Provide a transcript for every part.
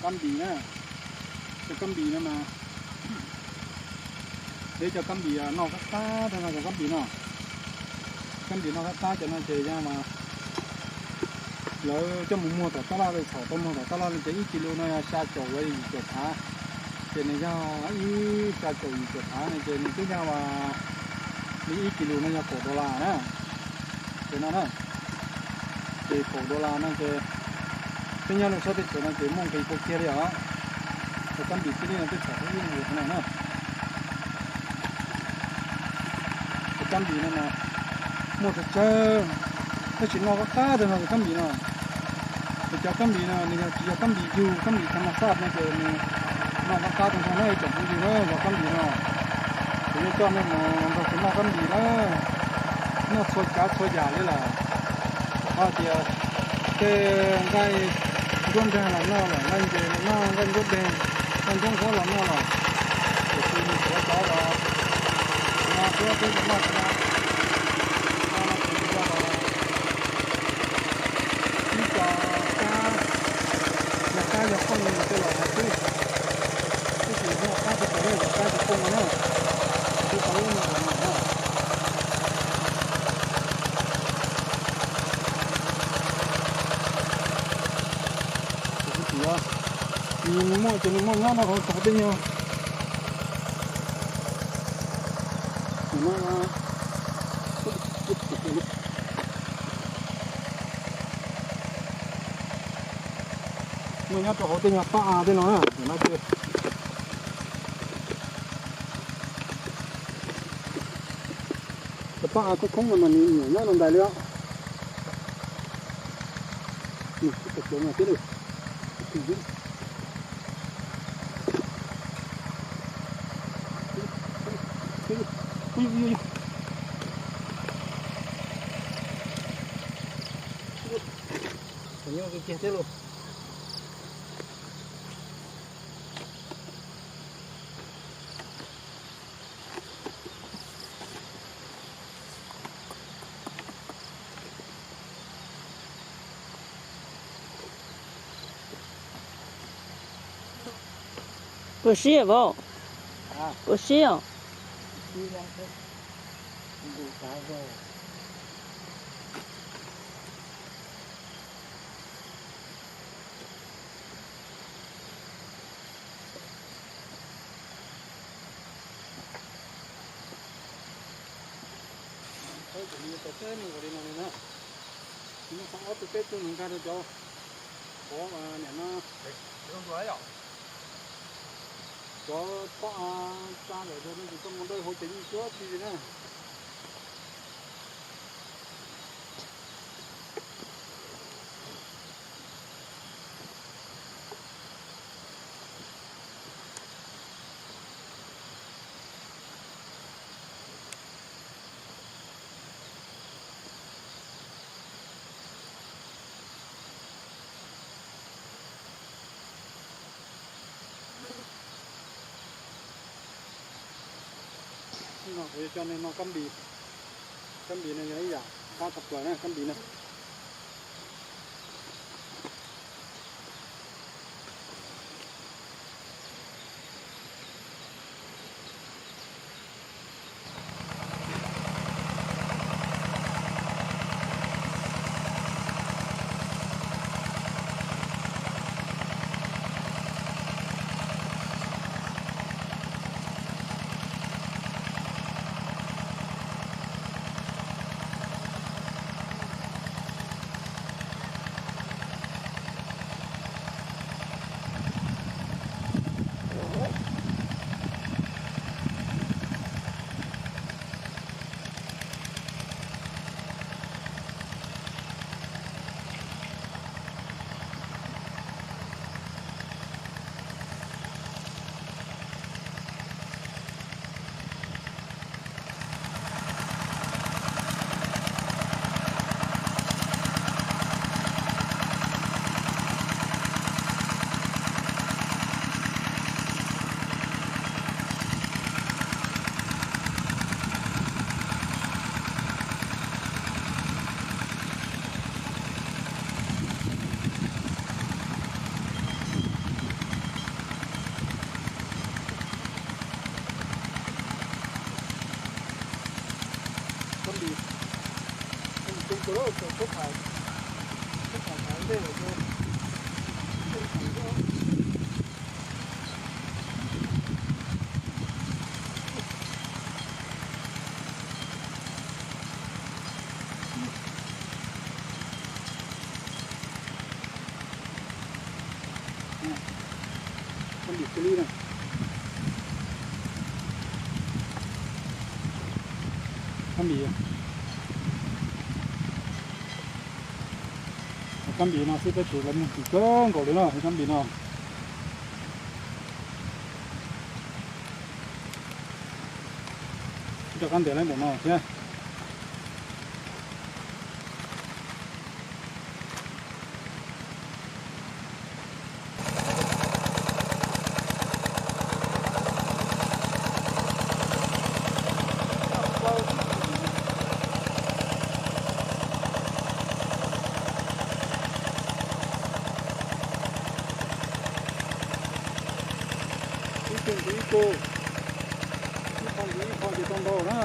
Kab npis na, cov kab npis no mas, peb cov kab npis noj qab qab tag no, cov kab npis no, kab npis noj qab qab cov no ces yog mas lawv coj mus muag tom taj laj, txhom tau muag tom taj laj no ces ib kis lus no yog xya caum yim caum phav, ces nws yog ib xya caum yim caum phav no ces nws twb yog mas li ib kis lus no yog kaum dollar na. Ces no na, ces kaum dollar no ces twb nyob rau sab teb chaws no ces muaj nqis kawg kiag li os. Cov kab npis tib neeg no twb txhom tau ib nqus no na. Cov kab npis no mas muaj tsawg tsawg, tab sis noj qab qab tag nrho cov kab npis no. Ces cov kab npis no nws yog tsis yog kab npis yug, kab npis thav mas xaj no ces nws noj qab qab tag nrho na ib tsoom phooj ywg na, cov kab npis no. Kuv yuav coj nej mus nrog kuv noj kab npis na, noj txhua tsav txhua yam li lawm. Ho tias tej nqaij nruab nrag los noj lawm, nqaij ntses los noj, nqaij nruab deg, nqaij nruab nqhuab los noj lawm. Tiam sis nws tsuav cov los no, tsuav peb noj cov no, no no ces nws yog los ib co kab, yog kab yog qoob no ces los hais xwb. Tab sis noj qab tsis tau, yog kab tsis qoob no na, kuv tau lub no los no na. Ces kuv tsis, nws muaj ces nws muaj nyob rau hauv txog tej nyuag, muaj nyob rau hauv tej nyuag pab av tej no na, no ces cov pab av khoob khoob no mas nws nyuam nyob rau ntawd li os. Nws tsis tau cov no thiab li. Nyuaj kiag thiab lauj. Puas sib os? Puas sib os? Tau ob tug peb tug no nkag rau cov, cov niam no, cov pob av tsa lawm rau no ces koj mus dawj hauv ces yeej cuab tsis li na. No kuv yuav coj nej noj kab npis. Kab npis no yog ib yam qab tshaj plaws na, kab npis no. Kab npis xws li no. Kab npis, kab npis no xwb tab sis lawv muag kim kawg nkaus li no, kab npis no. Rov qab ntiav lawm npaum no thiab. Ib tug ntxiv ib tug, ib qho ntxiv ib qho ces tau ntau na.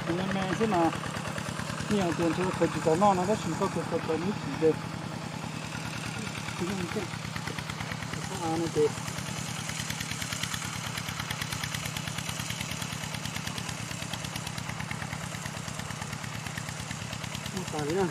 Tus me me xwb mas, yeej hais tias ntshe khaws tsis tau noj no tab sis koj khaws tau mus ib chim ces no ces mus tas li na.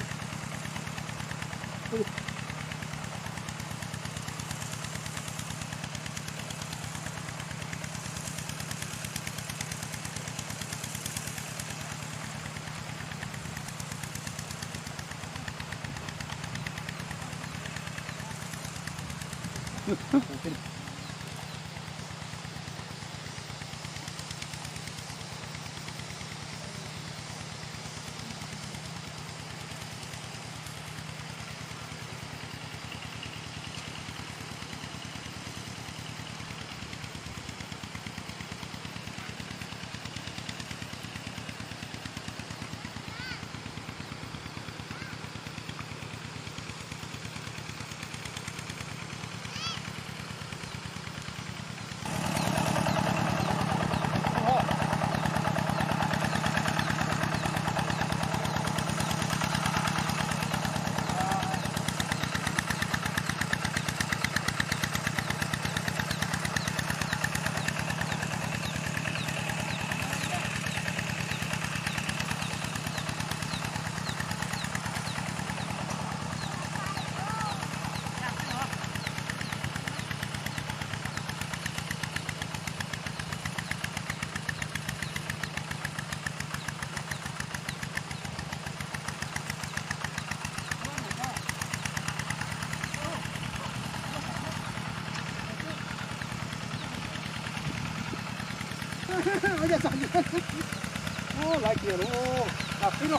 Laiv kiag lawm, lam qhib no,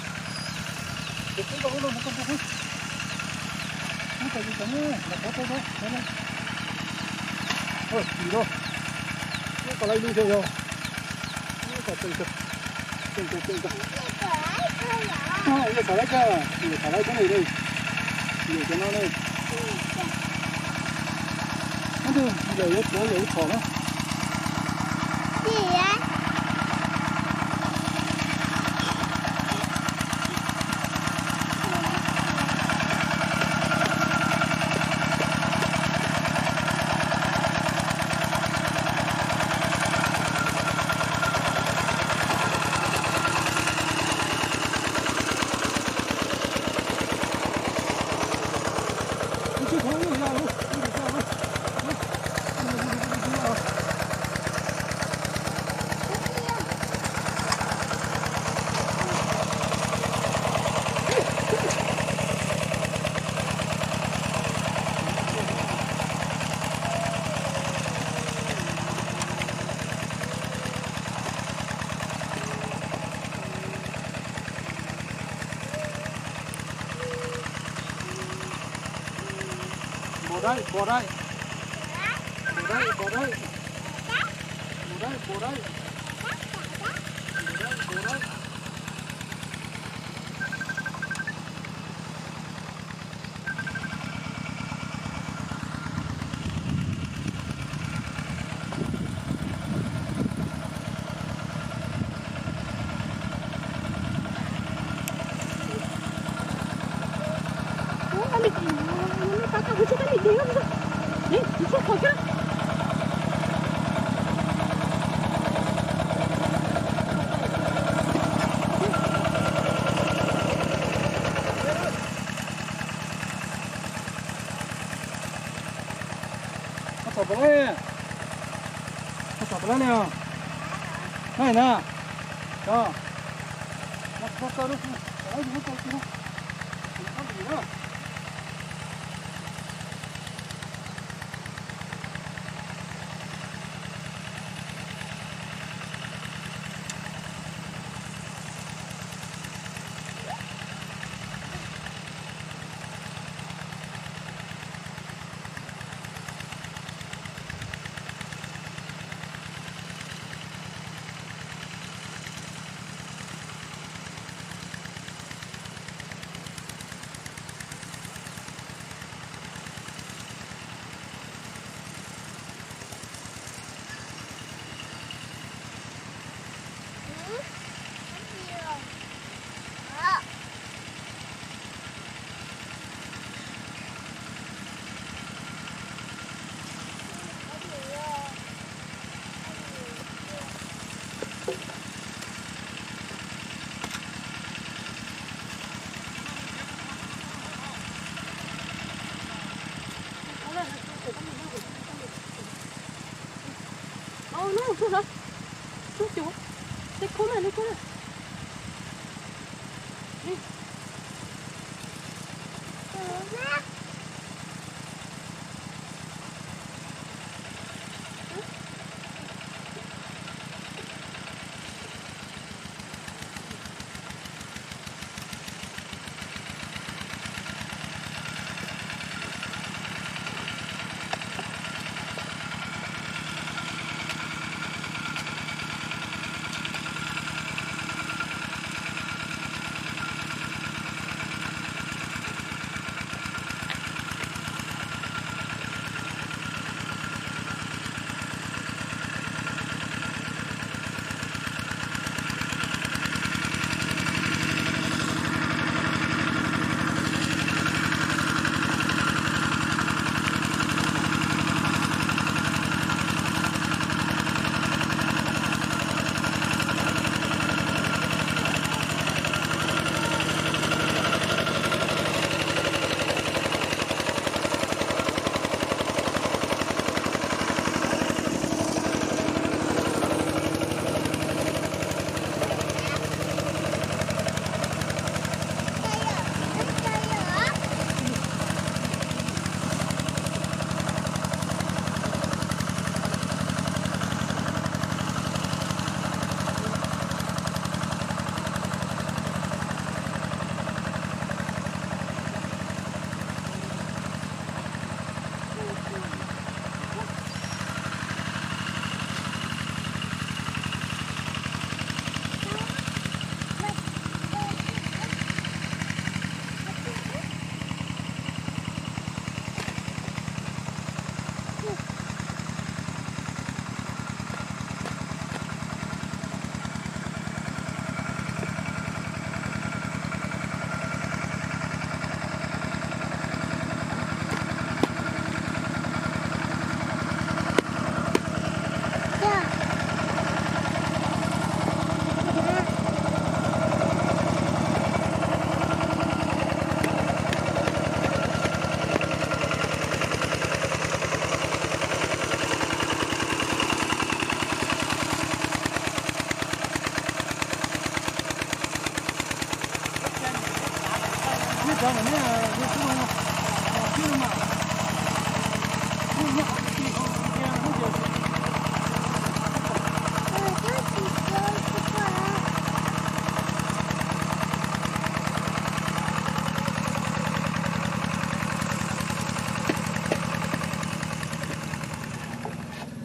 ces qhib rau ub no mus koj mus qhib. Qhib tas li tas na, los qhov tau tau, tau na. Ua tsis tau, ua kom laiv lub thiab yog. Ua kom tseem kawg, tseem kawg, tseem kawg. Yog xav laiv kawg, yog xav laiv kawg ne, yog cov no ne. Muab tus yawm yuav tuav yawm ib phom na. Npau daim, npau daim. Npau daim, npau daim. Npau daim, npau daim. Npau daim, npau daim. Koj tsom pov lab, koj tsom pov lab li os. Nab na,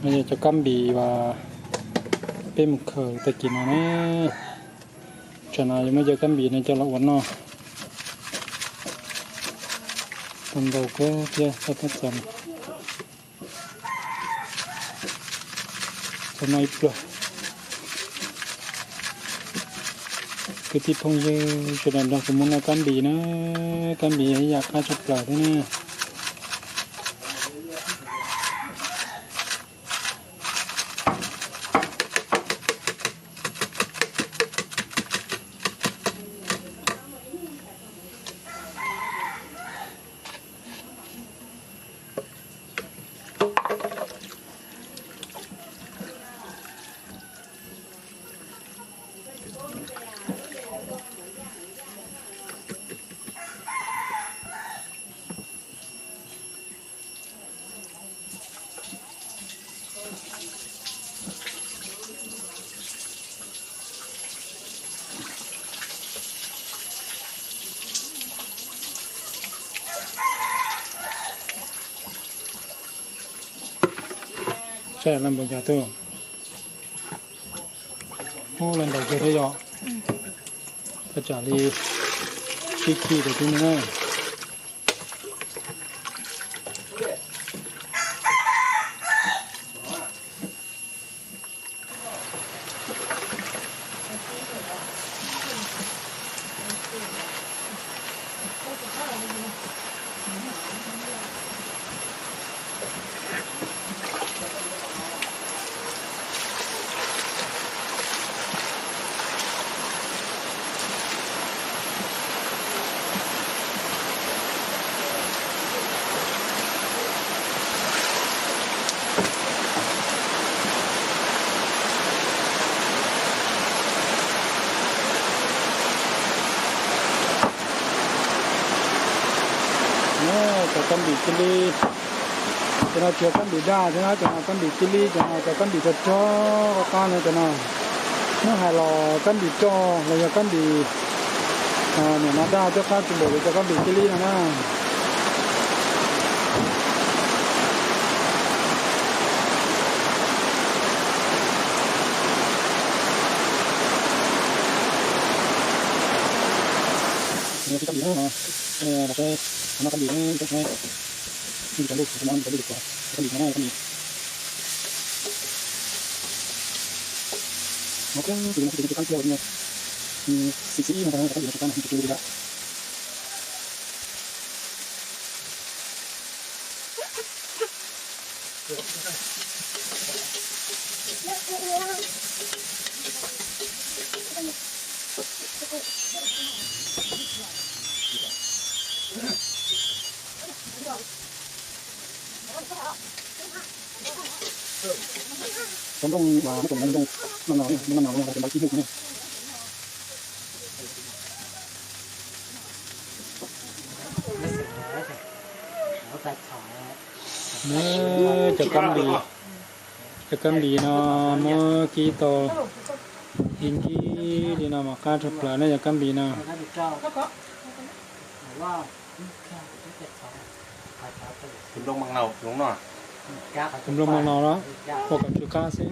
No yog cov kab npis uas peb mus khaws tag kis no na. Tsam no yuav muab cov kab npis no coj los ua noj. Tau ntau kawg thiab, txhob txhob txav, txhob noj ib pluag. Kwv tij phooj ywg sawv daws nrog kuv mus noj kab npis na, kab npis yog ib yam qab tshaj plaws thiab na. Lawv npaum cas tuaj? Ub, lawv ntaus kiag thiab yom. Thaj tsam li tsib khij rau tib no na. Cov kab npis cia li, cov no tsis yog kab npis daj thiab na, cov no kab npis cia li, cov no cov kab npis rog rog qab qab no cov no. Muab hais los kab npis rog los yog kab npis niam no daj coj qab tsis npaum li cov kab npis cia li no na. Kab npis no, no kab npis, kab npis no, kab npis no, kab npis no. Xim xim no, kab npis no, kab npis no, Cov nplooj uas muab tus nplooj no no no no cov npais kib hwj ne. Cov kab npis, cov kab npis no muab kib tau ib ncig li no mas qab tshaj plaws ne cov kab npis no. Tus nplooj mas no, ua kom tsw qab xwb.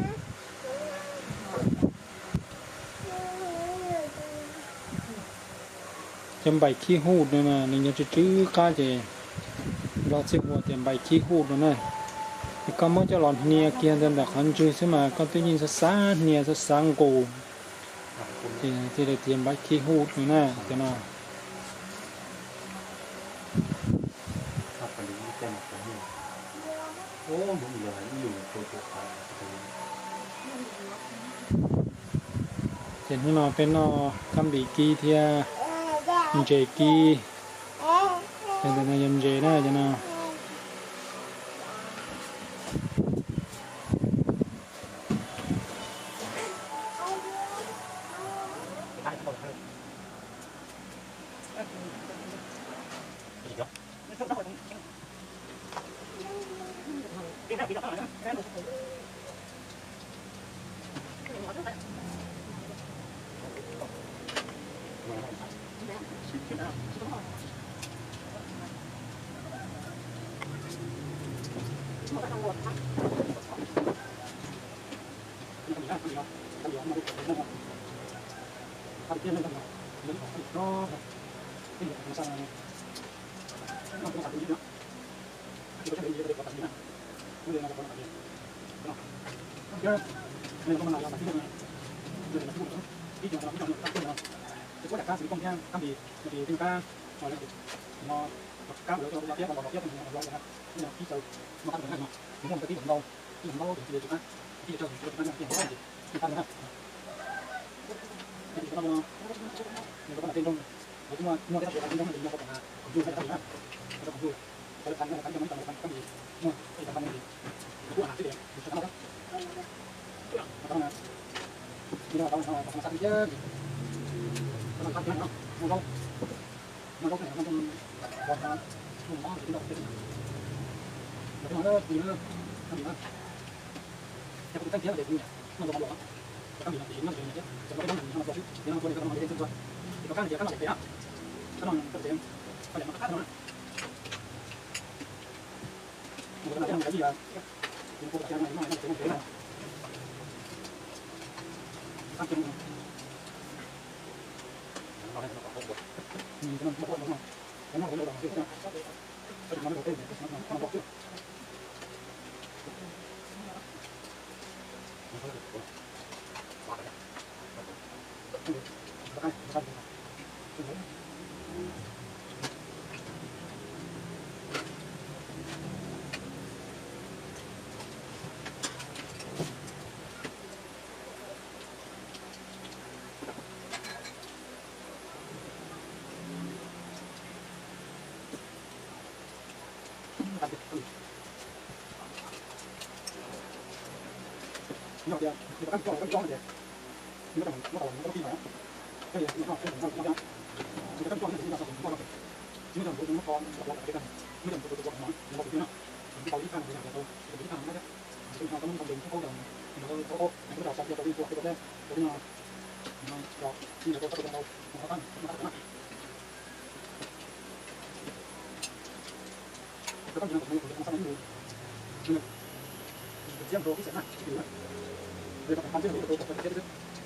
Cov npais khib huj no na nws yog tsw tsw qab ces Nplog txij hu tias npais khib huj no na. Ces koj muab coj los hnia kiag ntawm ntawm qhov ntswg xwb mas koj twb yeej xav xav hnia xav xav nqus, ces thiaj li tias npais khib huj no na cov no. Ces hnub no peb noj kab npis kib thiab ntses kib, ces ntawm no yog ntses na cov no. Yog tias nws rov qab tso los rov qab tso no ces nws muab tau los nws muab tau tib no, thiab nws muab tau nws muab tau tib no, nws rov qab tso no ces nws yog tau nws muab tau ces nws yog nws tus muab tso los rau peb tag, nws yog nws tus tus tus tus no nws muab tau peb tag, nws tau ib tag no ces yog tau tus ib tag no thiab. Ces peb no tau muab tau ntes tau qau, tau qau, tau qau, tau qau, tau qau, tau qau, tau qau, Rau koj ntsis no kuv tus no kuv tus no xab no ib ntus, nws txiav rau ib xeem na, ib ntus na. Ces rau kuv pab ntsej no kuv rau kuv rau kuv thiab xwb.